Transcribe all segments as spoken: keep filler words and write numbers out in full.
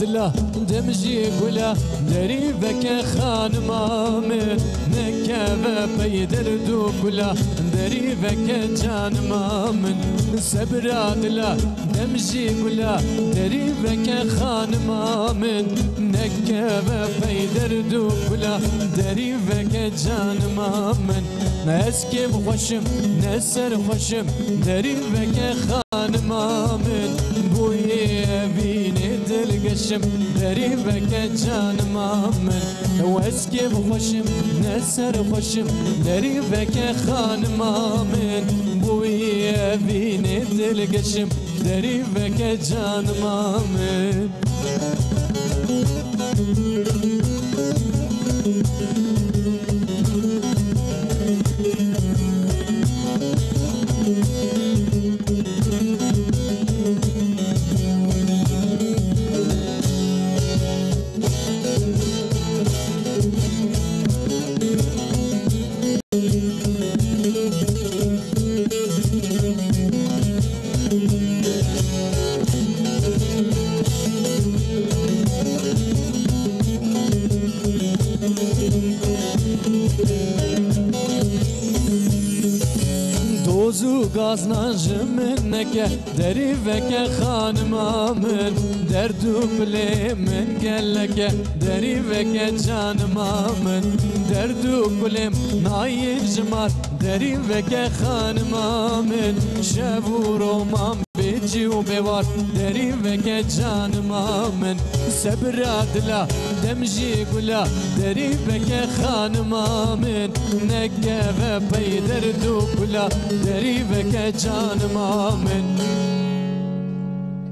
dila, dem jî gula, derî veke xanima min, nekeve pey derd û kula, derî veke canima min. Sebra dila, dem jî gula, derî veke xanima min, nekeve pey derd û kula, derî veke canima min. Ez kêm xweşim, ne ser xweşim, derî veke xanima min. Bûyê evînê dilgeşim, derî veke canima min. Ez kêm xweşim, ne ser xweşim, derî veke xanima min. Bûyê evînê dilgeşim, derî veke canima min. Doz û gaznan ji min neke, derî veke xanima min. Derd û kulê min gelek e, derî veke canima min. Derd û kulêm nayên ji mar, derî veke xanima min. Şev û roman bê cî û bê war, derî veke canima min. Sebra dila, dem jî gula, derî veke xanima min. Nekeve pey derd û kula, derî veke canima min.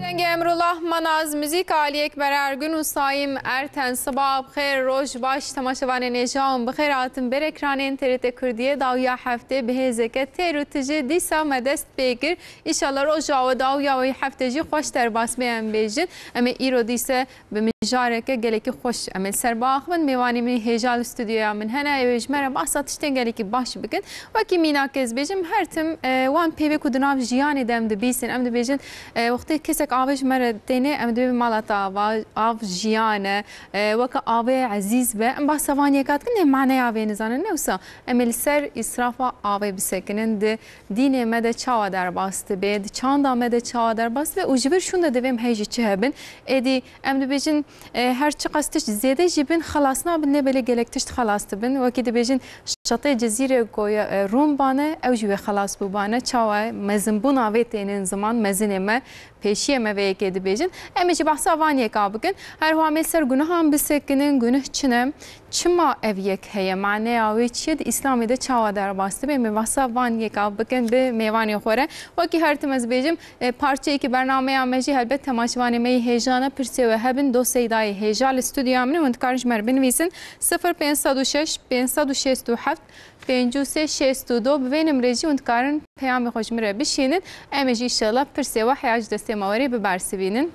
Dengê Emrullah Manaz, muzîka Alî Ekber Ergün û Sayîm Erten. Siba bi xêr, roj baş, temaşevanên hêja, hûn bi xêr hatin ber ekranên T R T Kurdiyê. Dawiya heftê bi hêzeke têr û tijê dîsa me dest pê kir. Înşallah roja we, dawiya wê heftê jî xweş derbas bê, em bêjin. Em ê îro dîse bi mijareke gelekî xweş em ê li ser biaxivin. Mêvanê min hêja li stûdyoya min hene, ew ê ji me re behsa tiştên gelekî baş bikin. Wekî mînak ez bêjim, her tim, e, wan peyvê ku di nav jiyanê de em dibîsin, em dibêjin, e, wextê kesek avê ji me re têne, em dibê mala te ava, av jiyan e, e, weke avê ezîz be. Em behsa van yeka dikin, lê maneya vê nizanin. Ne wisa, em ê li ser îsrafa avê bisekinin, di dînê me de çawa derbas dibe, di çanda me de çawa derbas dibe û ji vir şûnde divê em hê jî çi hebin. Êdî em dibêjin, e, her çiqas tişt zêde jî bin, xelas nabin, lê belê gelek tişt xelas dibin. Wekî dibêjin, şatê Cezîrê ku ye, e, Rûm bane, ew jî wê xelas bûbane. Çawa mezinbûna vê tênin ziman, mezinê me, pêşiyê me vê yekê dibêjin. Em ê jî behsa van yeka bikin. Her wiha em ê ser gunehan bisekinin, guneh çi ne? Çima ev yek heye? Maneya wê çi ye? Di Îslamê de çawa derbas dibe? Em ê behsa van yeka bikin bi mêvanê xwe re. Wekî her tim ez bêjim, e, parçeyekî bernameya me jî helbet temaşevanê me yê hêja ne, pirsê we hebin, dost Seydayê hêja li stûdyoya min e, hûn dikarin ji me re binivîsin. Sifir pênc sed û şeş, pênc sed û şêst û heft, pêncî û sê şêst û du, bi vê nimrê jî hûn dikarin peyamê xwe ji min re bişînin. Em ê jî înşallah pirsê we heya ji destê me werê bibersivînin.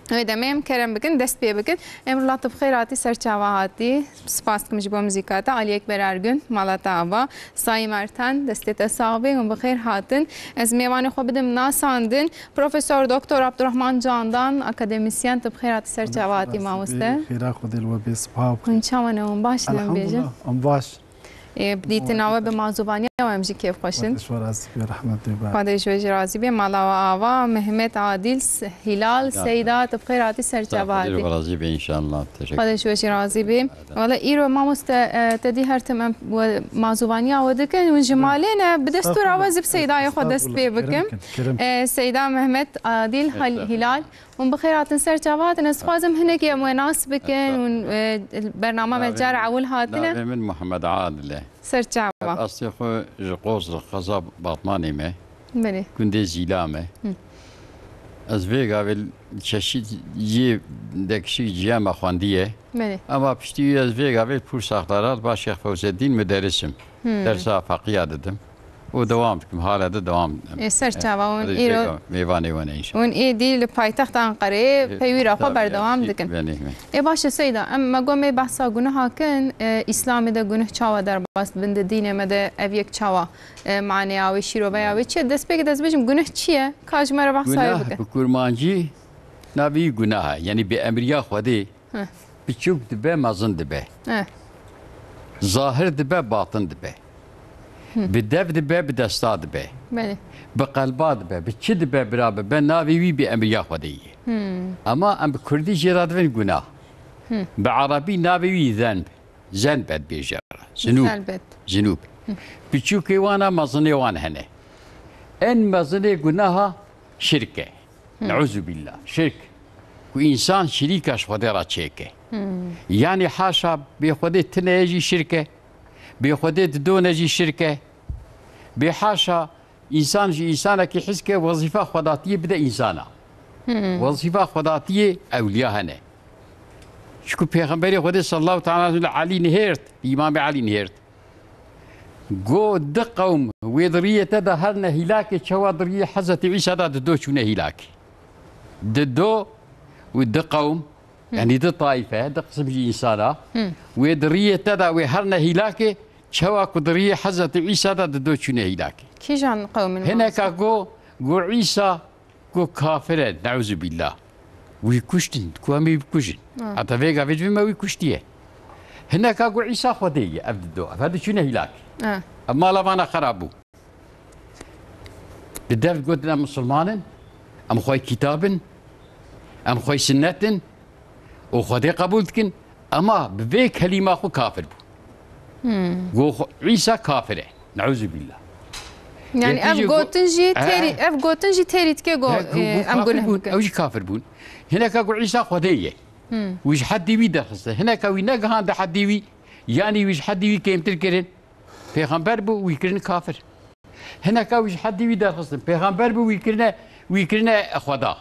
Wê demê em kerem bikin, dest pê bikin. Emrullah, tu bi xêr hatî, ser çava hatî. Spas dikim ji bo muzîka te. Alî Ekber Ergün, mala te ava. Sayîm Ertan, destê te sax bê, hûn bi xêr hatin. Ez mêvanê xwe bidim nasandin. Profesor Doktor Abdurrahman Candan, akademisyen, tu bi xêr hatî, ser çava hatî, mamoste. Xêra Xwedê li we bê, sipa. Hûn çawa ne, hûn baş ne, em bêjin? Elhamdulillah, em baş. Ê, bi dîtina we, bi mazûvaniya we em jî kêfxweş in. Xwedê ji we razî be, rehmet be. Xwedê ji we jî razî be. Mala we ava, Mehmet Adil, S-, Hilal, Seyda, tu bi xêr hatî, ser çava hatî. Xwedê ji we razî be înşallah. Teşekkür. Xwedê ji we jî razî be. Wele îro mamoste, e, te dî her tim em we mazûvaniya we dikin. Hûn ji malê ne, bi destûra we zî bi Seydayê xwe dest pê bikim. E, Seyda, Mehmet, Adil, Hal-, Hilal. Hûn bi xêr hatin, ser çava hatin. Ez dixwazim hinekî em we nas bikin. Hûn, e, bernama me cara ewil hatine. Navê min Muhammed Adil e. Ser çava. Aslê xwe ji Qozlix, qeza Batmanê me. Belê. Gundê Zîla me. Hı. Ez vê gavê çeşît yê dekişik ciya me xwendiye. Belê. Ama piştî wî ez vê gavê Pûr Saxlera ba Şêx Fewzeddîn muderis im. Hı. Dersa feqiya didim. û dewam dikim. Hala de dewam dikim. Ê, ser çava, hûn îro mêvanê we ne înşallah. Hûn êdî li paytexta Anqereyê peywîra xwe berdewam dikin. Ê, baş e Seyda, em me got em ê behsa guneha kin, e, Îslamê de guneh çawa derbas dibin, di dînê me de ev yek çawa, e, maneya wê, şîroveya wê çi ye? Destpêkê de ez bêjim guneh çi ye? Ka ji me re behsa wê bikin. Guneh bi kurmancî navê wî gunah e. Yanî bi emriya Xwedê Heh. Piçûk dibe, mezin dibe. Heh. Zahir dibe, batin dibe. Bi dev dibe, bi desta dibe. Belê. Bi qelba dibe, bi çi dibe, bira bibe, navê wî bi emriya Xwedê ye. Ama em bi kurdî jê re divin gunah. Bi erebî navê wî zenb. Zenb e dibêje re. Zinûb. Zelbet. Zinûb. Piçûkê wan e, mezinê wan hene. En mezinê gunaha şirk e. Neuzubîllah. Şirk. Ku însan şirîka ji Xwedê re çêke. Yanî haşa bê Xwedê tine ye jî şirk e. Bê Xwedê didone jî şirk e. Bê haşa însan ji însanekî his ke wezîfa xwedatiyê bide însana. Wezîfa xwedatiyê ewliya hene. Çiku Pêxemberê Xwedê sallallahu teala aleyhi ve sellem Elî nihêrt, Îmamê Elî nihêrt. Go di qewm wê di riyê te de herne hîlakê, çawa di riyê Hezretî Îsa de di do çûne hîlakê. Di do û di qewm, yanî di taife, di qisim jî însana, wê di riyê te de wê herne hîlakê, çawa ku di riyê Hezretî Îsa de di do çûne hîlakê. Kîjan qewm in Hineka mamoste? Go, go Îsa Ku kafir e, neuzubîllah. Wî kuştin, ku em ê wî bikujin. Ha. Heta vê gavê ji me wî kuştiye. Hineka ku Îsa Xwedê ye, ev dido, ev her diçûne hîlak. Ha. Ev mala vana xerab bû. Bi dev gotin em misilman in, em xwey kitab in, em xwey sinnet in û Xwedê qebûl dikin, ema bi vê kelîma xwe kafir bû. Go xwe, Îsa kafir e. Neuzubîllah. Yani Yekî ev jî go-, gotin jî He. têrî, ev gotin jî têrî dike go, He, go, e, go em kafir guneh bûn, bikin. Ew jî kafir bûn. Hineka go Îsa Xwedê ye. Wî ji heddî wî derxiste. Hineka wî negihande heddî wî, yanî wî ji heddî wî kêmtir kirin. Pêxember bû, wî kirin kafir. Hineka wî ji heddî wî derxistin. Pêxember bû, wî kirine, wî kirine Xweda.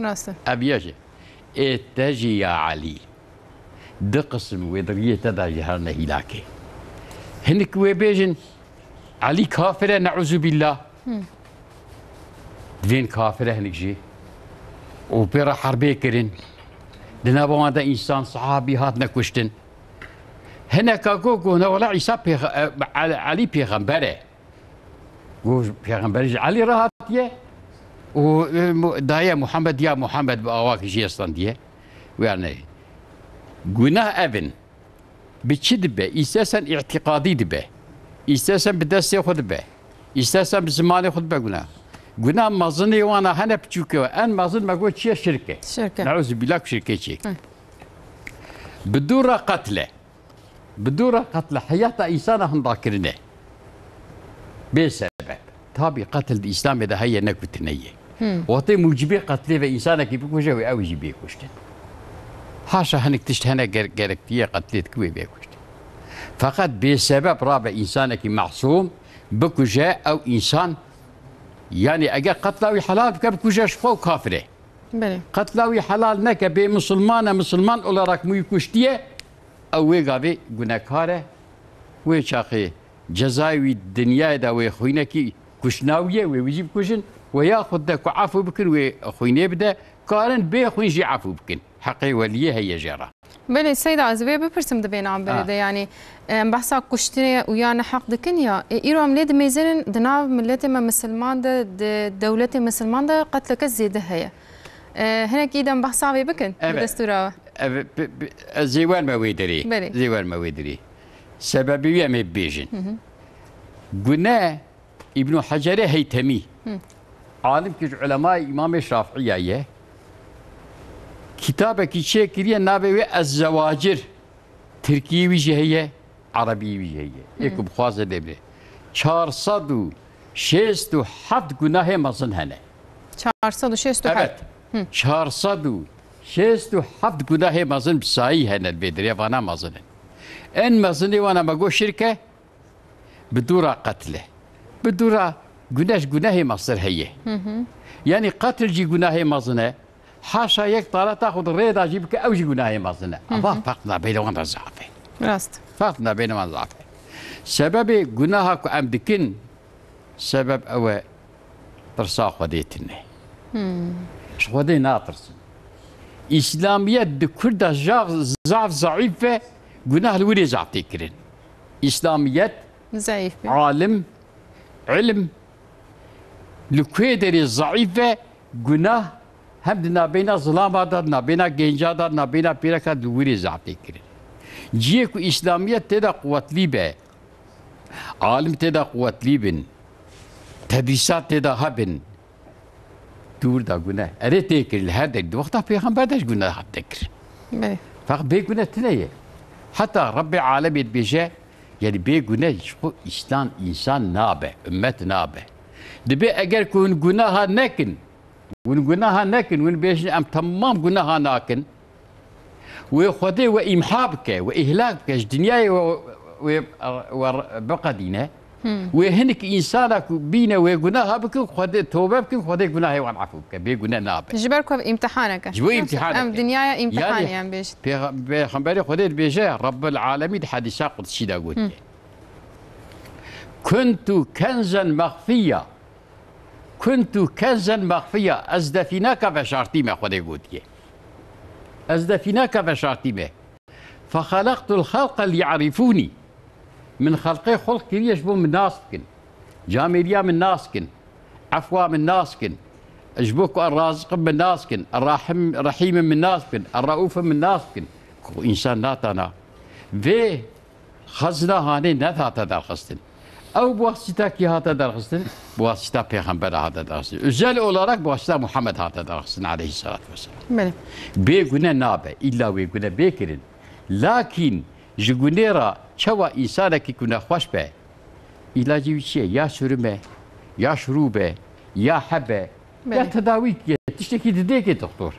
Rast e. Ev ya jî. Ê te jî ya Elî. Di qisim wê di riyê te de jî herne hîlakê. Hinik wê bêjin, Elî kafir e, neuzubîllah. Divên kafir e hinik jî. Û pê re herbê kirin. Di nava wan de însan, sehabî hatine kuştin. Hineka go, go, ne wela Îsa pêxe-, e, Elî pêxember e. Got, Pêxemberî ji Elî re hatiye û, e, mu-, daye Muhammed, ya Muhammed bi awakî jî estandiye. Wê ne. Gunah ev in. Bi çi dibe? Îstersen îtîqadî dibe. Îstersen bi destê xwe dibe. Îstersen bi zimanê xwe dibe gunah. Gunah mezinê wana hene, piçûkê wa. En mezin me got çi ye? Şirk e. Şirk e. Neuzubîllah, ku şirkê çêk. Hı. Bi dû re qetil e. Bi dû re qetil e, heyata însana hinda kirine. Bê sebeb. Tabî qetil di Îslamê de heye, ne ku tune ye. Hmm. Wextê mucibê qetilê ve însanekî bikuje, wê ew jî bê kuştin. Haşa hinek tişt hene ger-, gerektiye qetilê dike wê bê kuştin. Feqet bê sebeb rabe însanekî masûm bikuje, ew însan, yanî eger qetla wî helal bike, bikuje, ji xwe û kafir e. Belê. Qetla wî helal neke, bê misilman e, misilman olarak wî kuştiye, ew wê gavê gunekar e. Wê çaxê cezayê wî dinyayê de wê xwînekî kuştina wî ye, wê wî jî bikujin. Wê yaxud de ku efû bikin, wê xwînê bide. Karin bê xwîn jî efû bikin. Heqê weliyê heye jê re. Belê Seyda, ez vê bipirsim di vê navberê Ha. de, yanî, em behsa kuştinê û ya neheq dikin ya, e, îro em lê dimêzinin di nav miletê me misilman de, di dewletê misilman de qetleke zêde heye. E, hinek îdem behsa vê bikin, bi Evet. destûra we. Ev, bi, bi, ez zêwer me wê derê. Belê. Zêwer me wê derê. Sebebê wî em ê bibêjin. Hı hı. Gune Îbnû Hecerê Heytemî, Hı. alimkî ji ulemayê Îmamê Şafiîya ye, kitabekî çêkiriye, navê wê Ez-Zewacir, tirkî wî jî heye, erebî wî jî heye. Ê ku bixwaze lê bê. Çar sed û şêst û heft gunahê mezin hene. Çar sed û şêst û heft. Evet. Hı. Çar sed û şêst û heft gunahê mezin bi sayî hene, li vê derê vana mezin in. En mezinê wana me got şirk e, bi dû re qetil e. Bi dû re gune ji gunehê meztir heye. Hı hı. Yanî qetil jî gunehê mezin e. Haşa yek tareta xwe di rê de jî bike, ew jî gunehê mezin e. Hı hı. Eva ferq nabeyne wan de zaf e. Rast. Ferq nabeyne wan zaf e. Sebebê guneha ku em dikin, sebeb ew e, tirsa Xwedê tune. Hmm. Ji Xwedê natirsin. Îslamiyet di Kurda zaf, zaf zeîf ve, gunah li wir ê zaf tê kirin. Îslamiyet, Zeîf be. alim, ilm, li ku derê zeîf ve, gunah Hem di nabêna zilama de, di nabêna genca de, di nabêna pîreka di wirê zaf tê kirin. Ciyê ku îslamiyet tê de quwetlî be, alim tê de quwetlî bin, tedrîsat tê de hebin, di wir de gune. Erê tê kirin, li her derê. Di wexta pêxember de jî gune hatine kirin. Belê. Feqet bê gune tune ye. Heta Rebbê alemê dibêje, yani bê gune ji xwe îslam, însan nabe, ummet nabe. Dibê eger ku hûn gunaha nekin, Hûn gunaha nekin, hûn bêjin, em temam gunaha nakin. Wê Xwedê we îmha bike, we îhlak bike, ji dinyayê we, we, we biqedîne. Hmm. Wê hinek însana ku bîne wê gunaha bikin, Xwedê tobe bikin, Xwedê gunahê wan efû bike. Bê gune nabe. Ji ber ku ev îmtihaneke. Ji bo îmtihaneke. Em dinyaya îmtihanê, yani, em bêjin. Pêxa-, Pêxemberê Xwedê dibêje, Rabbil Alemîn di hedîsa qudsî de gotiye. Hmm. Kuntu kenzen mexfiya. Kuntu kenzen mexfiya, ez defîneka veşartî me, Xwedê gotiye. Ez defîneka veşartî me. Fexeleqtul xelqe liyarîfûnî. Min xelqê xulq kiriye ji bo min nas bikin. Camêriya min nas bikin. Efwa min nas bikin. Ji bo ku Erraziq im min nas bikin. Errahim, Rehîm im min nas bikin. Erraûf im min nas bikin. Ku însan natana. Vê Xezina hanê ne hate derxistin. Ew bi wasîta kî hate derxistin? Bi wasîta pêxembera hate derxistin. Özel olarak bi wasîta Muhammed hate derxistin aleyhissalatu vesselam. Belê. Bê gune nabe, îlla wê gune bê kirin. Lakin ji gunê re çawa însanekî ku nexweş be, îlacê wî çi ye? Ya sürüm e, ya şurûb e, ya heb e, ya Belê. tedawî ye, tiştekî didê ke doktor.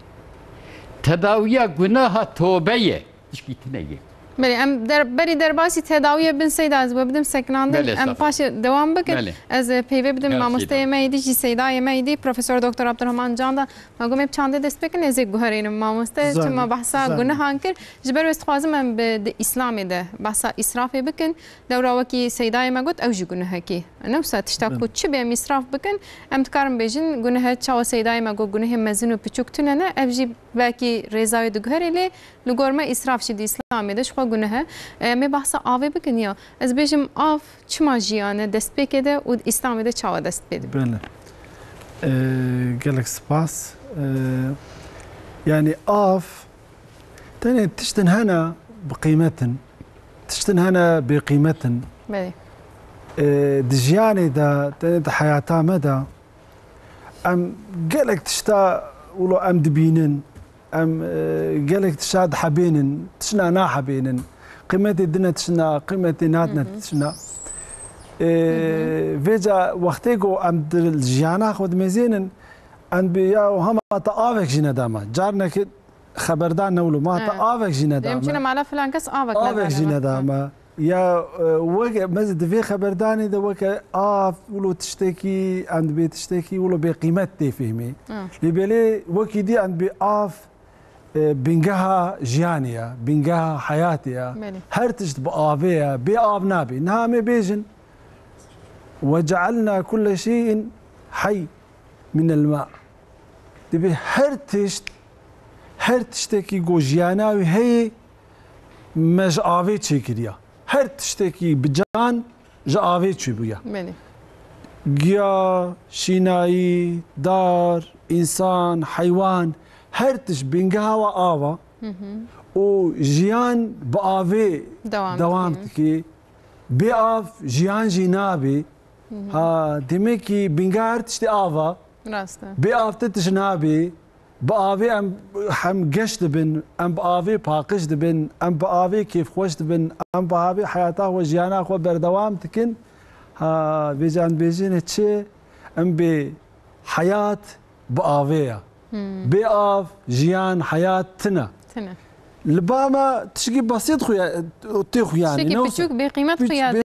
Tedawiya gunaha tobe ye. Tişkî tune ye. Belê, em der-, berî derbasî tedawiyê bin Seyda, ez we bidim sekinandin. Belê, Em estağfurullah. paşê dewam bikin. Belê. Ez, e, peyvê bidim Her mamosteyê şeyden. me yê dî jî, Seydayê me yî dî, Profesor Doktor Abdurrahman Can da. Ma gomê bi çandê dest pê kin, ez ê guherînim mamoste. Zanim, Çima behsa zanim. gunehan kir. Ji ber wê dixwazim em bi, di Îslamê de behsa îsrafê bikin. Dewra wekî Seydayê me got, ew jî gunehekî. Ne wisa tişta Bin. ku çi bê em îsraf bikin, em dikarin bêjin, gunehe çawa Seydayê me got, gunehê mezin û piçûk tune ne, ev jî belkî rêza wê diguherê lê, Li gor me, îsraf jî di Îslamê de ji xwe guneh e. E, em ê behsa avê bikin ya. Ez bêjim, av çima jiyan e destpêkê de û di Îslamê de çawa dest pê dibe? Belê. E, gelek spas. E, yani av tenê tiştin hene bi qîmet in, tiştin hene bê qîmet in. Belê. E, di jiyanê de, tenê di heyata me de em gelek tişta wilo em dibînin. Em, e, gelek tişta dihebênin, tişna nahebênin. Qîmetê dine tişna, qîmetê nadine Hı hı. tişna. E, Hı hı. Vêca wextê ku em di jiyana xwe dimêzênin, em bi ya hema te avek jî nedama. Carnekê xeberdan ne wilo, ma te Evet. avek jî nedama. Em çine mala filan kes avek Avek nedane jî wexta. nedama. Ya, e, weke, mez-, di vê xeberdanê de weke av, wilo tiştekî, em dibê tiştekî, wilo bê qîmet tê fêhmê. Ha. Lê belê wekî dî em dibê av, e, bingeha jiyanê ye, bingeha heyatê ye. Belê. Her tişt bi avê ye, bê av nabê. Niha em ê bêjin, "Ve cealna kulle şeyin hey minel ma." Dibê her tişt, her tiştekî ku jiyana wî heye, me ji avê çêkiriya. Her tiştekî bi can ji avê çêbûya. Belê. Giya, şînayî, dar, însan, heywan, her tişt bingeha we av a. Hı hı. Û jiyan bi avê Dewam dewam dike. dike. Bê av jiyan jî nabê. Hı hı. Ha, demek ki bingeha her tiştê av a. Rast e. Bê av ti tişt nabê. Bi avê em hem geş dibin, em bi avê paqij dibin, em bi avê kêfxweş dibin, em bi avê heyata xwe, jiyana xwe berdewam dikin. Ha, vêca em dibêjin çi? Em bê heyat bi avê ye. Hmm. Bê av, jiyan, heyat tine. Tine. Li ba me tişkî besît xuya-, tê xuyanî, Tiştekî ne wisa? piçûk bê qîmet Piç-, xuya bê